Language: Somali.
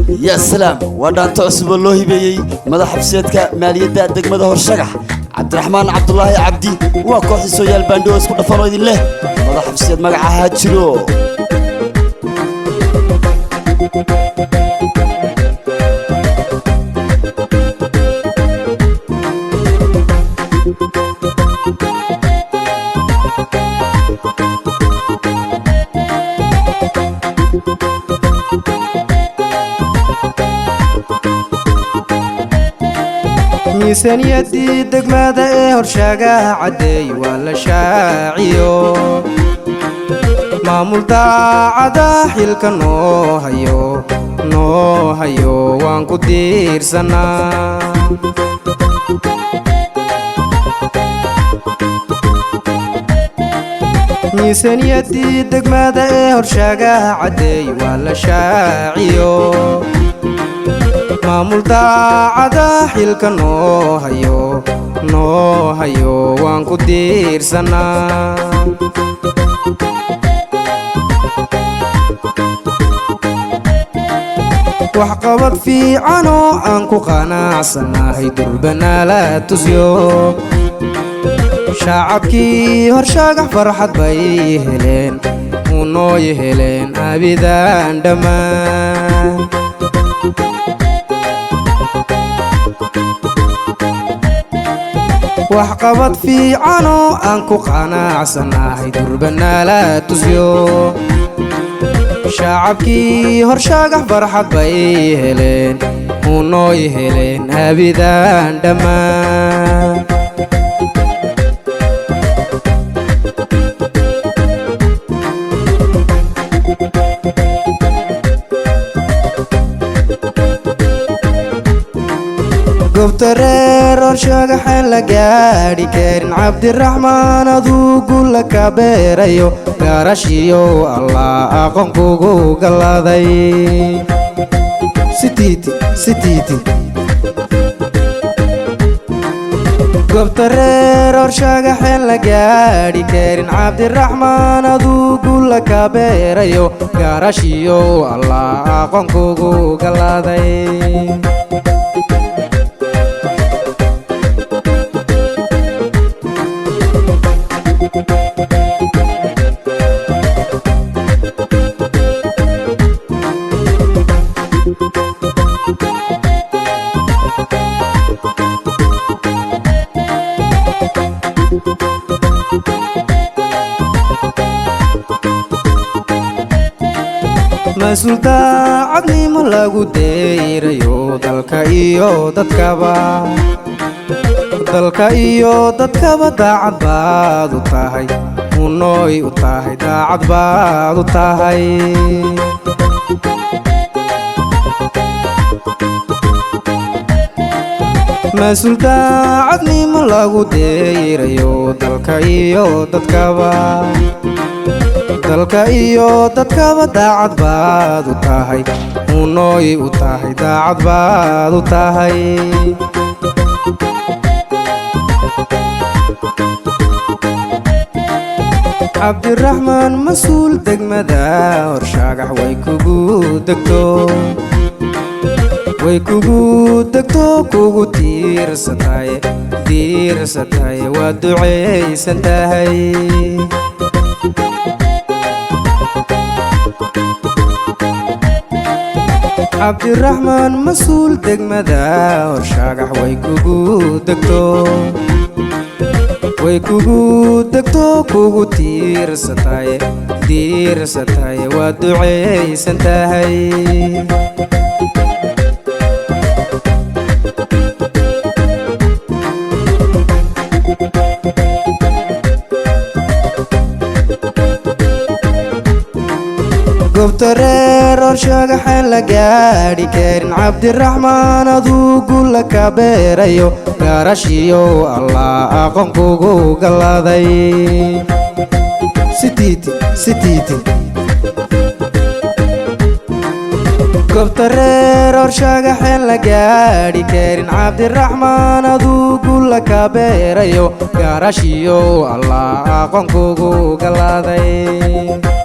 Ya salaam! Waa dhaanto cusub oo loo hibeeyey madax xabsiyeedka maaliyadda degmada Horshagax, Cabdiraxmaan Cabdulaahi Cabdi. Waa kooxdii Sooyaal Band oo isku dhafanoo idin leh: madax xabsiyeed, magaca ha jiro. Miisaaniyadii degmada ee Horshaagaha caddeey waa la shaaciyo. Maamul daacada xilka noo hayo, noo hayo, waan ku diirsanaa. Miisaaniyadii degmada ee Horshaagaha caddeey waa la shaaciyo. Maamul daacada xilka noo hayo, noo hayo, waan ku diirsanaa. Waxqabad fiicanoo aan ku qanacsanahay durbanaala tusyo. Shacabkii Horshagax farxad bay heleen, unooy heleen abidaan dhammaan. Waxqabad fiicanoo aan ku qanacsanahay durbanaala tusyo. Shacabkii Horshagax farxad bay heleen, unooy heleen abidaan dhammaan. Gobta reer Horshagaxaan la gaadhi karin, Cabdiraxmaan adugu la kabeerayo, gaarashiyo Allah aqoon kugu gallaaday. Sitiiti sitiiti. Gobta reer Horshagaxeen la gaadhi karin, Cabdiraxmaan adugu la kabeerayo, gaarashiyo Allah aqoon kugu gallaaday. Mas-uul daacadnimo lagu deyrayo, dalka iyo dadkaba, dalka iyo dadkaba daacad baad u tahay, unooy u tahay, daacad baad u tahay. Mas-uul daacadnimo lagu deyrayo, dalka iyo dadkaba, dalka iyo dadkaba daacad baad u tahay, unooy u tahay, daacad baad u tahay. Cabdiraxmaan mas-uul degmada Horshagax way kugu degto, way kugu degto, kugu tiirsatahay, tiirsatahay, waa ducaysan tahay. Cabdiraxmaan mas-uul degmada Horshagax way kugu degto, way kugu degto, kugu tiirsatahay, tiirsatahay, waa ducaysan tahay. Gobta reer Horshagaxaan la gaadhi karin, Cabdiraxmaan adugu la kabeerayo, gaarashiyo Allah aqoon kugu gallaaday. Sitiiti sitiiti. Gobta reer Horshagaxeen la gaadhi karin, Cabdiraxmaan adugu la kabeerayo, gaarashiyo Allah aqoon kugu gallaaday.